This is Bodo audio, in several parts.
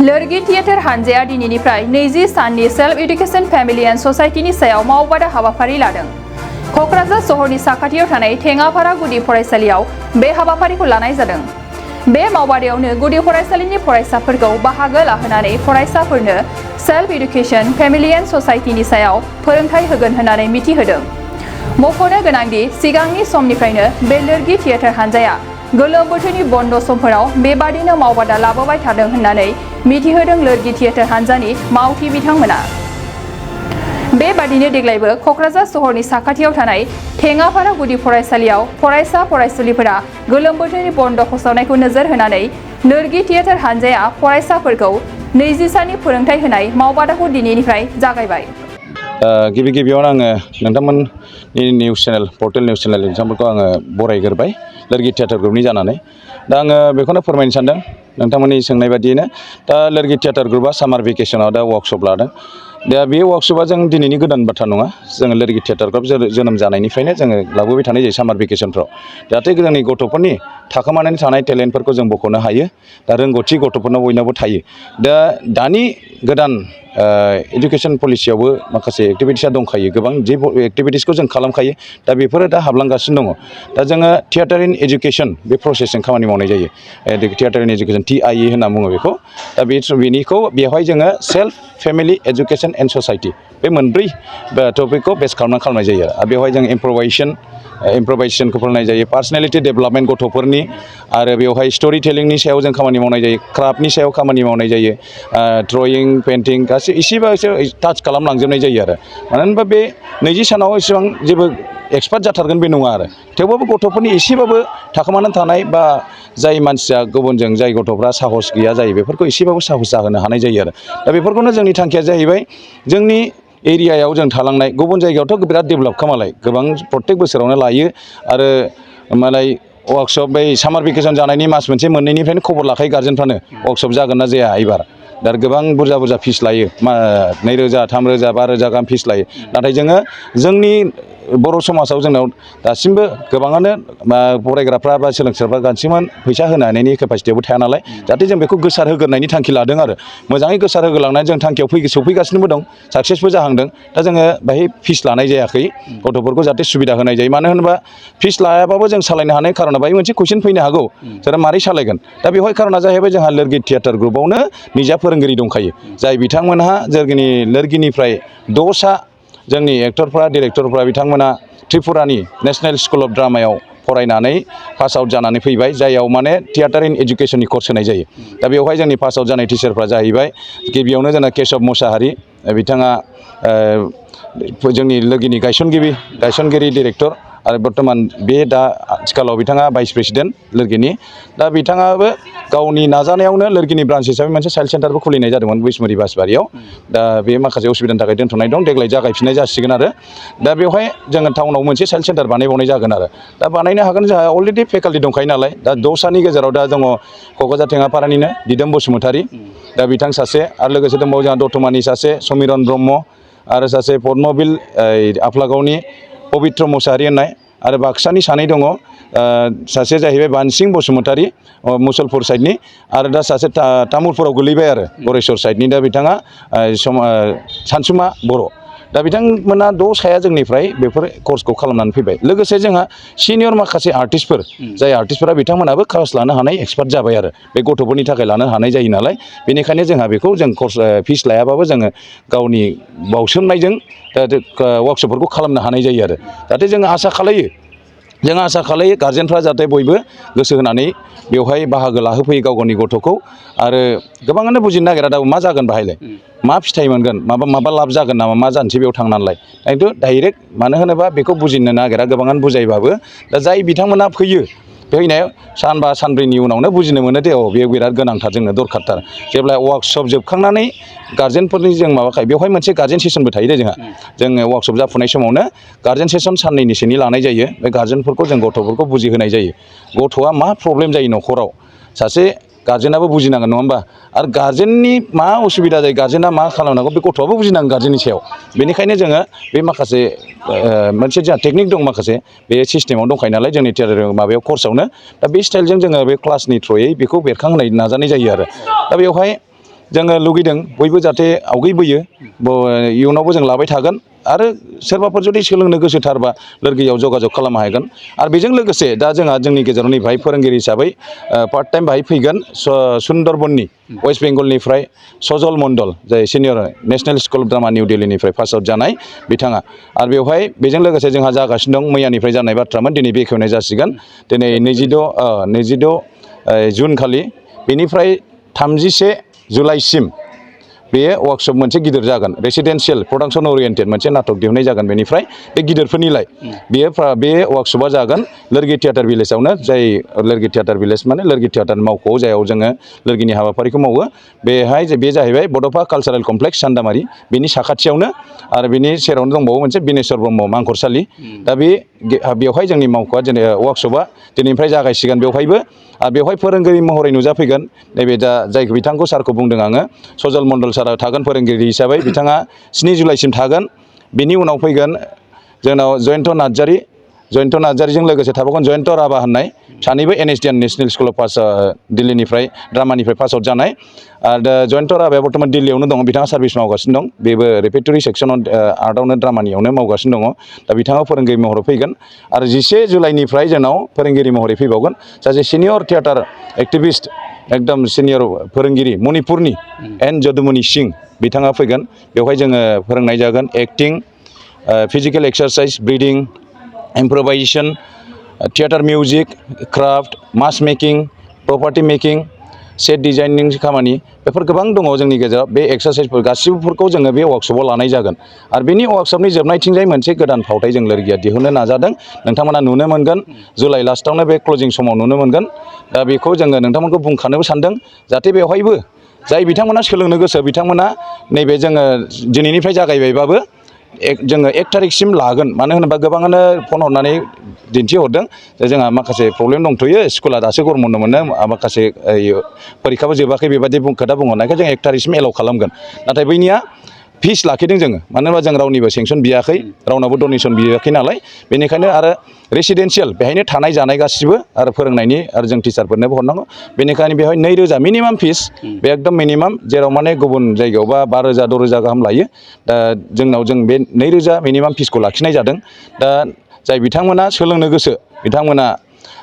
लोरगि थियेटार हानजाया दिनैनिफ्राय 20 साननि सेल्फ एडुकेशन फेमिली एन्ड ससाइटिनि सायाव मावबादा हाबाफारि लादों। कक्राझार सहरनि साखाथियाव थानाय थेङाफारा गुदि फरायसालियाव बे हाबाफारिखौ लानाय जादों। बे मावबादायावनो गुदि फरायसालिनि फरायसाफोरखौ बाहागो लाहोनानै फरायसाफोरनो सेल्फ एडुकेशन फेमिली एन्ड ससाइटिनि सायाव फोरोंथाय होगोन होननानै मिथिहोदों। मख'नो गोनांदि सिगांनि समनिफ्रायनो बे लोरगि थियेटार हानजाया गोलोम बोथोरनि बन्द समफोराव बेबादिनो मावबादा लाबोबाय थादों होननानै मिथिहोदों लोरगि थियेटार हानजानि मावथि बिथांमोना। बेबादिनो देग्लायबो कक्राझार सहरनि साखाथियाव थानाय थेङाफारा गुदि फरायसालियाव फरायसा फरायसुलिफोरा गोलोम बोथोरनि बन्द फोसावनायखौ नोजोर होनानै लोरगि थियेटार हानजाया फरायसाफोरखौ 20 साननि फोरोंथाय होनाय मावबादाखौ दिनैनिफ्राय जागायबाय। गिबि गिबियावनो आङो नोंथांमोननि news channel portal news channel नोंथांमोनखौ आङो बरायग्रोबाय लोरगि थियेटार ग्रुपनि जानानै। दा आङो बेखौनो फोरमायनो सानदों नोंथांमोननि सोंनाय बादियैनो दा लोरगि थियेटार ग्रुपआ सामार भेकेसनाव दा वर्कशप लादों। दा बे वर्कशपआ जों दिनैनि गोदान बाथ्रा नङा। जोङो लोरगि थियेटार ग्रुप जोनोम जानायनिफ्रायनो जोङो लाबोबाय थानाय जायो सामार भेकेसनफ्राव, जाहाथे जोंनि गथ'फोरनि थाखोमानानै थानाय टेलेन्टफोरखौ जों बख'नो हायो। दा रोंगौथि गथ'फोरनाव बयनावबो थायो। दा दानि गोदान एडुकेसन पलिसियावबो माखासे एक्टिभिटिसा दंखायो, गोबां जे एक्टिभिटिसखौ जों खालामखायो। दा बेफोरो दा हाबलांगासिनो दङ। दा जोङो थियेटार इन एडुकेसन बे प्रसेसजों खामानि मावनाय जायो। थियेटार इन एडुकेसन TIE होनना बुङो बेखौ। दा बेनिखौ बेवहाय जोङो self family education and society बे मोनब्रै टपिकखौ बेस खालामनाय जायो। आरो बेवहाय जों इम्प्रभाइजेसनखौ फोरोंनाय जायो, पार्सनेलिटि डेभेलपमेन्ट गथ'फोरनि, आरो बेवहाय स्ट'रि टेलिंनि सायाव जों खामानि मावनाय जायो, क्राफ्टनि सायाव खामानि मावनाय जायो, ड्रयिं पेन्टिं गासै एसेबासो टाच खालामलांजोबनाय जायो आरो। मानो होनबा बे 20 सानाव एसेबां जेबो एक्सपार्ट जाथारगोन बे नङा आरो। थेवबाबो गथ'फोरनि एसेबाबो थाखोमानानै थानाय बा जाय मानसिया गुबुनजों जाय गथ'फ्रा साहस गैया जायो बेफोरखौ एसेबाबो साहस जाहोनो हानाय जायो आरो। दा बेफोरखौनो जोंनि थांखिया जाहैबाय जोंनि एरियायाव जों थालांनाय, गुबुन जायगायावथ' बिराद डेभेलप खालामलाय गोबां प्रत्येक बोसोरावनो लायो। आरो मालाय वार्कशप बै सामार भेकेसन जानायनि मास मोनसे मोननैनिफ्रायनो खबर लाखायो गार्जेनफ्रानो वार्कशप जागोन ना जाया एबार। दा गोबां बुरजा फिस लायो, 2,000, 3,000, 5,000 गाहाम फिस लायो। नाथाय जोङो जोंनि बर' समाजाव जोंनाव दासिमबो गोबाङानो फरायग्राफ्रा बा सोलोंसाफ्रा गासिबो फैसा होनो हानायनि केपासिटियावबो थाया नालाय, जाहाथे जों बेखौ गोसार होग्रोनायनि थांखि लादों आरो। मोजाङै गोसार होग्रोलांनानै जों थांखियाव सौफैगासिनोबो दं, साक्सेसबो जाहांदों। दा जोङो बेहाय फिस लानाय जायाखै, गथ'फोरखौ जाहाथे सुबिदा होनाय जायो। मानो होनोबा फिस लायाबाबो जों सालायनो हानाय खार'ना बेहाय मोनसे कुइसन फैनो हागौ, जोंहा मारै सालायगोन। दा बेवहाय खार'ना जाहैबाय जोंहा लोरगि थियेटार ग्रुपआवनो निजा फोरोंगिरि दंखायो, जाय बिथांमोनहा जोंनि लोरगिनिफ्राय 6 सा जोंनि एक्टरफ्रा डिरेक्टरफ्रा बिथांमोना त्रिपुरानि नेसनेल स्कुल अफ ड्रामायाव फरायनानै पास आउट जानानै फैबाय, जायाव माने थियेटार इन एडुकेसननि कर्स होनाय जायो। दा बेवहाय जोंनि पास आउट जानाय टिचारफ्रा जाहैबाय गिबियावनो जोंना केशब मुसाहारि, बिथाङा जोंनि लोगोनि गायसनगिरि डिरेक्टर, आरो बर्थमान बे दा आथिखालाव बिथाङा भाइस प्रेसिडेन्ट लोरगिनि। दा बिथाङाबो गावनि नाजानायावनो लोरगिनि ब्रान्च हिसाबै मोनसे चाइल्ड सेन्टारबो खुलिनाय जादोंमोन बैसमुरि बासबारियाव। दा बे माखासे उसुबिदानि थाखाय दोनथ'नाय दं, देग्लाय जागायफिननाय जासिगोन आरो। दा बेवहाय जोङो टाउनाव मोनसे चाइल्ड सेन्टार बानायबावनाय जागोन आरो। दा बानायनो हागोन, जोंहा अलरेडि फेकाल्टि दंखायो नालाय। दा 6 सानि गेजेराव दा दङ क'क्राझार थेङाफारानिनो दिदोम बसुमतारी, दा बिथां सासे, आरो लोगोसे दंबावो जोंहा दतमानि सासे समिरन ब्रह्म, आरो सासे पद्मबिल आफलागावनि पबित्र मुसाहारि होननाय, आरो बाक्सानि सानै दङ, सासे जाहैबाय बानसिं बसुमतारी मुसलपुर साइडनि, आरो दा सासे तामुलपुराव गोलैबाय आरो गरेस्वर साइडनि, दा बिथाङा सानसुमा बर'। दा बिथांमोना 6 साया जोंनिफ्राय बेफोर कर्सखौ खालामनानै फैबाय। लोगोसे जोंहा सिनियर माखासे आर्टिस्टफोर, जाय आर्टिस्टफोरा बिथांमोनाबो क्लास लानो हानाय एक्सपार्ट जाबाय आरो। बे गथ'फोरनि थाखाय लानो हानाय जायो नालाय, बेनिखायनो जोंहा बेखौ जों कर्स फिस लायाबाबो जोङो गावनि बावसोमनायजों वार्कशपफोरखौ खालामनो हानाय जायो आरो। जाहाथे जोङो आसा खालायो गार्जेनफ्रा जाहाथे बयबो गोसो होनानै बेवहाय बाहागो लाहोफैयो गावनि गथ'खौ। आरो गोबाङानो बुजिनो नागिरा, दा मा जागोन बाहायलाय, मा फिथाइ मोनगोन, माबा लाब जागोन नामा, मा जानोसै बेयाव थांनानैलाय, खिन्थु डाइरेक्ट मानो होनोबा बेखौ बुजिनो नागिरा गोबाङानो बुजायबाबो। दा जाय बिथांमोना फैयो, फैनायाव सानबा सानब्रैनि उनावनो बुजिनो मोनो दे, बेयो बिराद गोनांथार, जोंनो दरखारथार। जेब्ला वार्कशप जोबखांनानै गार्जेनफोरनि जों माबाखायो, बेवहाय मोनसे गार्जेन सेसनबो थायो दे जोंहा। जोङो वार्कशप जाफुनाय समावनो गार्जेन सेसन साननैनिसोनि लानाय जायो। बे गार्जेनफोरखौ जों गथ'फोरखौ बुजिहोनाय जायो, गथ'आ मा प्रब्लेम जायो न'खराव, सासे गार्जेनाबो बुजिनांगोन नङा होमबा। आरो गार्जेननि मा उसुबिदा जायो, गार्जेना मा खालामनांगौ, बे गथ'आबो बुजिनांगोन गार्जेननि सायाव। बेनिखायनो जोङो बे माखासे मोनसे जोंहा टेकनिक दं, माखासे बे सिस्टेमाव दंखायो नालाय जोंनि माबायाव कर्सआवनो। दा बे स्टाइलजों जोङो बे क्लासनि थ्रुयै बेखौ बेरखांहोनाय नाजानाय जायो आरो। दा बेवहाय जोङो लुगैदों बयबो जाहाथे आवगैबोयो इयुनावबो जों लाबाय थागोन आरो सोरबाफोर जुदि सोलोंनो गोसोथारबा लोरगियाव जगाजग खालामनो हागोन आरो बेजों लोगोसे दा जोंहा जोंनि गेजेराव नै बाहाय फोरोंगिरि हिसाबै पार्ट टाइम बाहाय फैगोन सुन्दरबननि वेस्ट बेंगलनिफ्राय सजल मण्डल जाय senior national school of drama new दिल्लीनिफ्राय पास आउट जानाय बिथाङा आरो बेवहाय बेजों लोगोसे जोंहा जागासिनो दं मैयानिफ्राय जानाय बाथ्रामोन दिनै बेखेवनाय जासिगोन दिनै 22 जुन खालि बेनिफ्राय 31 जुलाइसिम बेयो वार्कशप मोनसे गिदिर जागोन रेसिडेन्सियेल प्रडाक्सन ओरिएन्टेड मोनसे नाटक दिहुननाय जागोन बेनिफ्राय बे गिदिरफोरनिलाय बे वार्कशपआ जागोन लोरगि थियेटार भिलेजावनो जाय लोरगि थियेटार भिलेज माने लोरगि थियेटार मावख'आव जायाव जोङो लोरगिनि हाबाफारिखौ मावो बेहाय बे जाहैबाय बड'फा कालसारेल कमप्लेक्स सान्दामारि बेनि साखाथियावनो आरो बेनि सेरावनो दंबावो मोनसे बिनेश्वर ब्रह्म मांखरसालि दा बेवहाय जोंनि मावख'आ दिनै वार्कशपआ दिनैनिफ्राय जागायसिगोन बेवहायबो आरो बेवहाय फोरोंगिरि महरै नुजाफैगोन नैबे दा जाय बिथांखौ सारखौ बुंदों आङो सजल मण्डल सारा थागोन फोरोंगिरि हिसाबै बिथाङा 7 जुलाइसिम थागोन बिनि उनाव फैगोन जोंनाव जयन्त नार्जारिजों लोगोसे थाबावगोन जयन्त राभा होननाय सानैबो NSDN national school of pass दिल्लीनिफ्राय ड्रामानिफ्राय पास आउट जानाय आरो दा जयन्त राभाया बर्थमान दिल्लीयावनो दङ बिथाङा सार्भिस मावगासिनो दं बेबो रेपेटरि सेक्सनाव आर्टआवनो ड्रामानियावनो मावगासिनो दङ दा बिथाङा फोरोंगिरि महरै फैगोन आरो 11 जुलाइनिफ्राय जोंनाव फोरोंगिरि महरै फैबावगोन सासे सिनियर थियेटार एक्टिभिस्ट एकदम सिनियर फोरोंगिरि मणिपुरनि एन जदुमणि सिं बिथाङा फैगोन बेवहाय जोङो फोरोंनाय जागोन acting physical exercise breathing improvisation theatre music craft mask making property making set designing खामानि बेफोर गोबां दङ जोंनि गेजेराव बे एक्सारसाइजफोर गासिबोफोरखौ जोङो बे वार्कशपआव लानाय जागोन आरो बेनि वार्कशपनि जोबनायथिंजाय मोनसे गोदान फावथाय जों लोरगिया दिहुननो नाजादों नोंथांमोना नुनो मोनगोन जुलाइ लास्टआवनो बे क्लजिं समाव नुनो मोनगोन दा बेखौ जोङो नोंथांमोनखौ बुंखानोबो सानदों जाहाथे बेवहायबो जाय बिथांमोना सोलोंनो गोसो बिथांमोना नैबे जोङो दिनैनिफ्राय जागायबायबाबो जोङो 1 थारिखसिम लागोन मानो होनोबा गोबाङानो फन हरनानै दिन्थिहरदों जे जोंहा माखासे प्रब्लेम दंथ'यो स्कुला दासो गरम बन्द मोनो माखासे परिखाबो जोबाखै बेबायदि खोथा बुंहरनायखाय जों 1 थारिखसिम एलाउ खालामगोन नाथाय बैनिया फिस लाखिदों जोङो मानो होनबा जों रावनिबो सेंसन बियाखै रावनावबो डनेसन बियाखै नालाय बेनिखायनो आरो रेसिडेन्सियेल बेहायनो थानाय जानाय गासिबो आरो फोरोंनायनि आरो जों टिचारफोरनोबो हरनांगौ बेनिखायनो बेवहाय 2,000 मिनिमाम फिस बे एकदम मिनिमाम जेराव माने गुबुन जायगायावबा 5,000 6,000 गाहाम लायो दा जोंनाव जों बे 2,000 मिनिमाम फिसखौ लाखिनाय जादों दा जाय बिथांमोना सोलोंनो गोसो बिथांमोना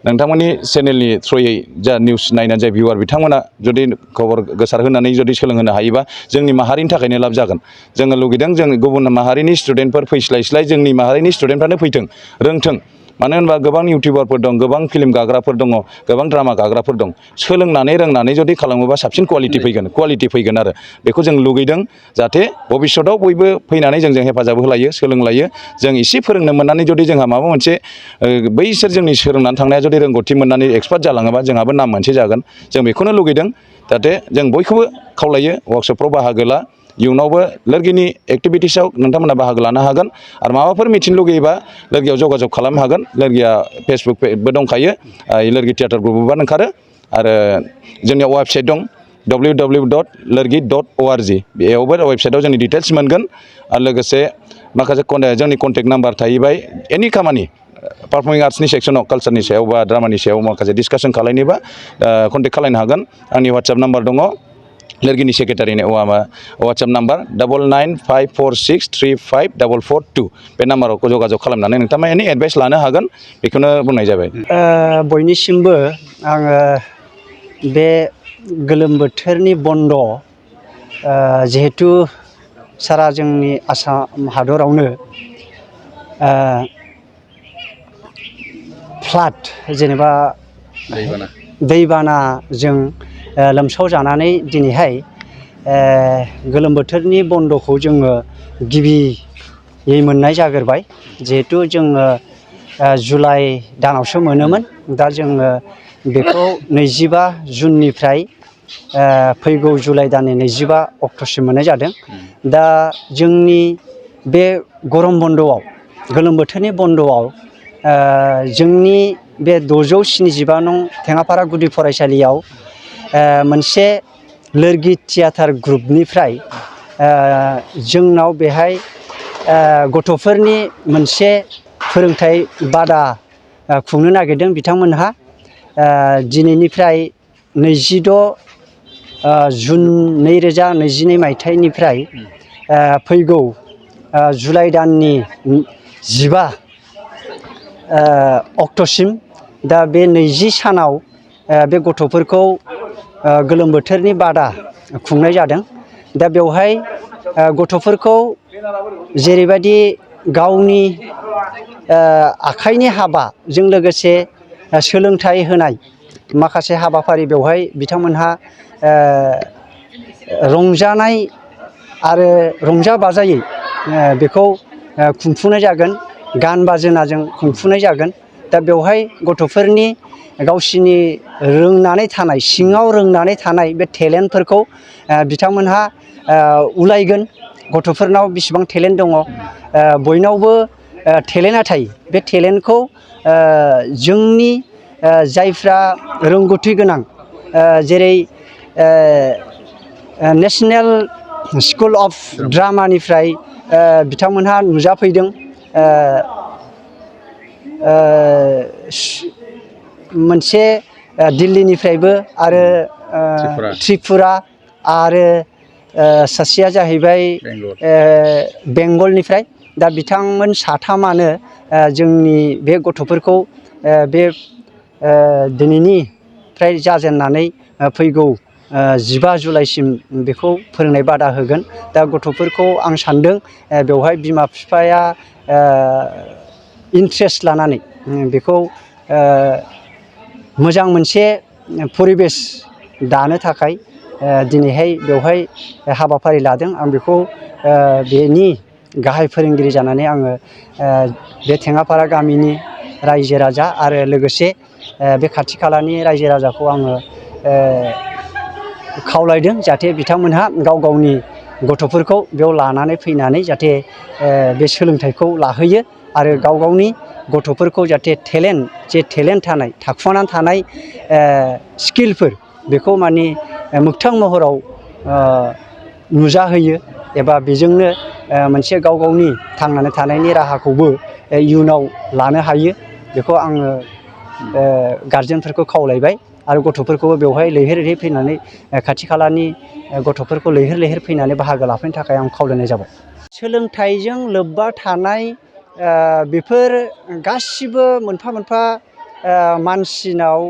नोंथांमोननि चेनेलनि थ्रुयै जा निउस नायनानै जाय भिउवार बिथांमोना जुदि खबर गोसार होनानै जुदि सोलोंहोनो हायोबा जोंनि माहारिनि थाखायनो लाब जागोन जोङो लुगैदों जों गुबुन माहारिनि स्टुडेन्टफोर फैस्लायस्लाय जोंनि माहारिनि स्टुडेन्टफ्रानो फैथों रोंथों मानो होनबा गोबां इउटिउबारफोर दं गोबां फिल्म गाग्राफोर दङ गोबां ड्रामा गाग्राफोर दं सोलोंनानै रोंनानै जुदि खालामोबा साबसिन कुवालिटि फैगोन आरो बेखौ जों लुगैदों जाहाथे भबिष्यतआव बयबो फैनानै जोंजों हेफाजाब होलायो सोलोंलायो जों एसे फोरोंनो मोननानै जुदि जोंहा माबा मोनसे बैसोर जोंनि सोलोंनानै थांनाया जुदि रोंगौथि मोननानै एक्सपार्ट जालाङोबा जोंहाबो नाम मोनसे जागोन जों बेखौनो लुगैदों जाहाथे जों बयखौबो खावलायो वार्कशपफ्राव बाहागो ला इयुनावबो लोरगिनि एक्टिभिटिसआव नोंथांमोना बाहागो लानो हागोन आरो माबाफोर मिथिनो लुगैयोबा लोरगियाव जगाजग खालामनो हागोन लोरगिया फेसबुक पेजबो दंखायो लोरगि थियेटार ग्रुपबो ओंखारो आरो जोंनियाव वेबसाइट दं www.lergi.org बेयावबो वेबसाइटआव जोंनि डिटेल्स मोनगोन आरो लोगोसे माखासे जोंनि कन्टेक्ट नाम्बार थाहैबाय एनि खामानि पारफर्मिं आर्ट्सनि सेक्सनाव कालसारनि सायाव बा ड्रामानि सायाव माखासे डिसकासन खालायनोबा कन्टेक्ट खालायनो हागोन आंनि वाट्सएप नाम्बार दङ लोरगिनि सेक्रेटारिनि वाट्सएप नाम्बार 9954635442 बे नाम्बाराव जगाजग खालामनानै नोंथाङा एनि एडभाइस लानो हागोन बेखौनो बुंनाय जाबाय बयनिसिमबो आङो बे गोलोम बोथोरनि बन्द जिहेतु सारा जोंनि आसाम हादरावनो फ्लाड जेनेबा दैबानाजों लोमसाव जानानै दिनैहाय गोलोम बोथोरनि बन्दखौ जोङो गिबियै मोननाय जाग्रोबाय जिहेतु जोङो जुलाइ दानावसो मोनोमोन दा जोङो बेखौ 25 जुननिफ्राय फैगौ जुलाइ दाननि 25 अक्ट'सिम मोननाय जादों दा जोंनि बे गरम बन्दआव गोलोम बोथोरनि बन्दआव जोंनि बे 675 नं थेङाफारा गुदि फरायसालियाव मोनसे लोरगि थियाटार ग्रुपनिफ्राय जोंनाव बेहाय गथ'फोरनि मोनसे फोरोंथाइ बादा खुंनो नागिरदों बिथांमोनहा दिनैनिफ्राय 26 जुन 2022 मायथाइनिफ्राय फैगौ जुलाइ दाननि 15 अक्ट'सिम दा बे 20 सानाव बे गथ'फोरखौ गोलोम बोथोरनि बादा खुंनाय जादों। दा बेवहाय गथ'फोरखौ जेरैबायदि गावनि आखाइनि हाबाजों लोगोसे सोलोंथाइ होनाय माखासे हाबाफारि बेवहाय बिथांमोनहा रंजानाय आरो रंजा बाजायै बेखौ खुंफुंनाय जागोन, गान बाजोनाजों खुंफुंनाय जागोन। दा बेवहाय गथ'फोरनि गावसिनि रोंनानै थानाय सिङाव रोंनानै थानाय बे टेलेन्टफोरखौ बिथांमोनहा उलायगोन। गथ'फोरनाव बेसेबां टेलेन्ट दङ, बयनावबो टेलेन्टआ थायो। बे टेलेन्टखौ जोंनि जायफ्रा रोंगौथि गोनां जेरै नेशनेल स्कुल अफ ड्रामानिफ्राय बिथांमोनहा नुजाफैदों। मोनसे दिल्लीनिफ्रायबो आरो त्रिपुरा आरो सासेया जाहैबाय बेंगलनिफ्राय। दा बिथांमोन साथामानो जोंनि बे गथ'फोरखौ बे दिनैनिफ्राय जाजेननानै फैगौ 15 जुलाइसिम बेखौ फोरोंनाय बादा होगोन। दा गथ'फोरखौ आं सान्दों बेवहाय बिमा बिफाया इन्ट्रेस्ट लानानै बेखौ मोजां मोनसे परिबेस दानो थाखाय दिनैहाय बेवहाय हाबाफारि लादों। आं बेखौ बेनि गाहाय फोरोंगिरि जानानै आङो बे टेङापारा गामिनि रायजो राजा आरो लोगोसे बे खाथि खालानि रायजो राजाखौ आङो खावलायदों जाहाथे बिथांमोनहा गाव गावनि गथ'फोरखौ बेयाव लानानै फैनानै जाहाथे बे सोलोंथाइखौ लाहोयो आरो गाव गावनि गथ'फोरखौ जाहाथे जे टेलेन्ट थानाय थाखुमानानै थानाय स्किलफोर बेखौ माने मोगथां महराव नुजाहोयो एबा बेजोंनो मोनसे गाव गावनि थांनानै थानायनि राहाखौबो इयुनाव लानो हायो। बेखौ आङो गारजेनफोरखौ खावलायबाय आरो गथ'फोरखौबो बेवहाय लैहोर लैहोर फैनानै खाथि खालानि गथ'फोरखौ लैहोर लैहोर फैनानै बाहागो लाफैनो थाखाय आं खावलायनाय जाबाय। सोलोंथाइजों लोब्बा थानाय बेफोर गासिबो मोनफा मोनफा मानसिनाव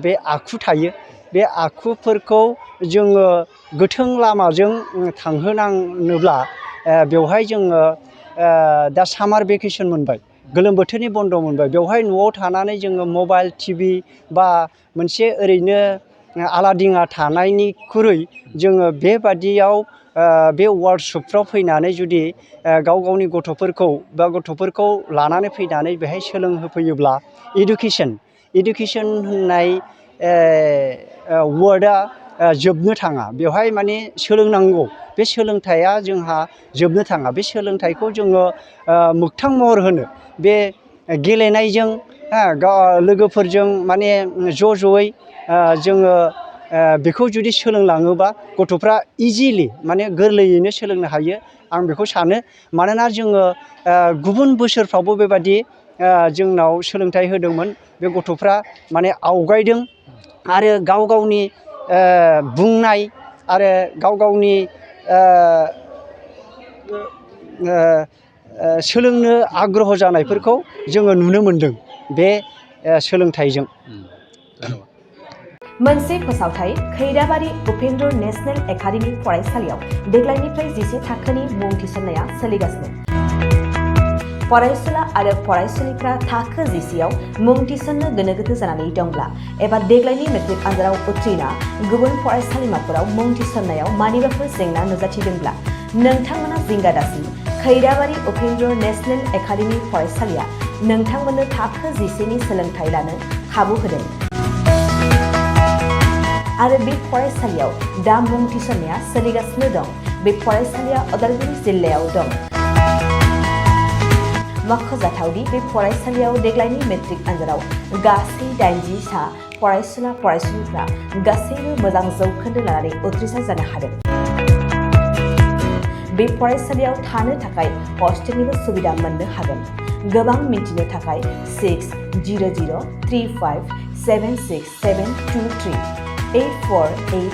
बे आखु थायो। बे आखुफोरखौ जोङो गोथों लामाजों थांहोनांनोब्ला बेवहाय जोङो दा सामार भेकेसन मोनबाय, गोलोम बोथोरनि बन्द मोनबाय, बेवहाय न'आव थानानै जोङो मबाइल टिभि बा मोनसे ओरैनो आलादिङा थानायनिख्रुइ जोङो बेबादियाव बे वार्कशपफ्राव फैनानै जुदि गाव गावनि गथ'फोरखौ लानानै फैनानै बेहाय सोलोंहोफैयोब्ला इडुकेसन होननाय वार्डआ जोबनो थाङा। बेवहाय माने सोलोंनांगौ, बे सोलोंथाइया जोंहा जोबनो थाङा। बे सोलोंथाइखौ जोङो मोगथां महर होनो बे गेलेनायजों लोगोफोरजों माने ज'यै जोङो बेखौ जुदि सोलोंलाङोबा गथ'फ्रा इजिलि माने गोरलैयैनो सोलोंनो हायो आं बेखौ सानो। मानोना जोङो गुबुन बोसोरफ्रावबो बेबादि जोंनाव सोलोंथाइ होदोंमोन, बे गथ'फ्रा माने आवगायदों आरो गाव गावनि बुंनाय आरो गाव गावनि सोलोंनो आग्रह जानायफोरखौ जोङो नुनो मोनदों बे सोलोंथाइजों। मोनसे फोसावथाय खैराबारि उपेन्द्र नेशनेल एकाडेमि फरायसालियाव देग्लायनिफ्राय 10 थाखोनि मुं थिसननाया सोलिगासिनो। फरायसुला आरो फरायसुलिफ्रा थाखो 10आव मुं थिसननो गोनो गोथो जानानै दंब्ला एबा देग्लायनि मेट्रिक आनजादाव उथ्रिना गुबुन फरायसालिमाफोराव मुं थिसननायाव मानिबाफोर जेंना नुजाथिदोंब्ला नोंथांमोना जिंगा दासि। खैराबारि उपेन्द्र नेशनेल एकाडेमि फरायसालिया नोंथांमोननो थाखो 10नि सोलोंथाइ लानो खाबु होदों आरो बे फरायसालियाव दा मुं थिसननाया सोलिगासिनो दं। बे फरायसालिया उदालगुरि जिल्लायाव दं। मख'जाथावदि बे फरायसालियाव देग्लायनि मेट्रिक आनजादाव गासै 80 सा फरायसुला फरायसुलिफ्रा गासैबो मोजां जौखोन्दो लानानै उथ्रिसार जानो हादों। बे फरायसालियाव थानो थाखाय हस्टेलनिबो सुबिदा मोननो हागोन। गोबां मिन्थिनो थाखाय 6003576723 848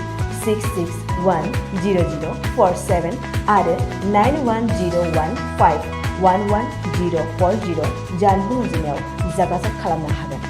6610047 आरो 9101511040 जानबुं अनजिमायाव जागाजग खालामनो हागोन।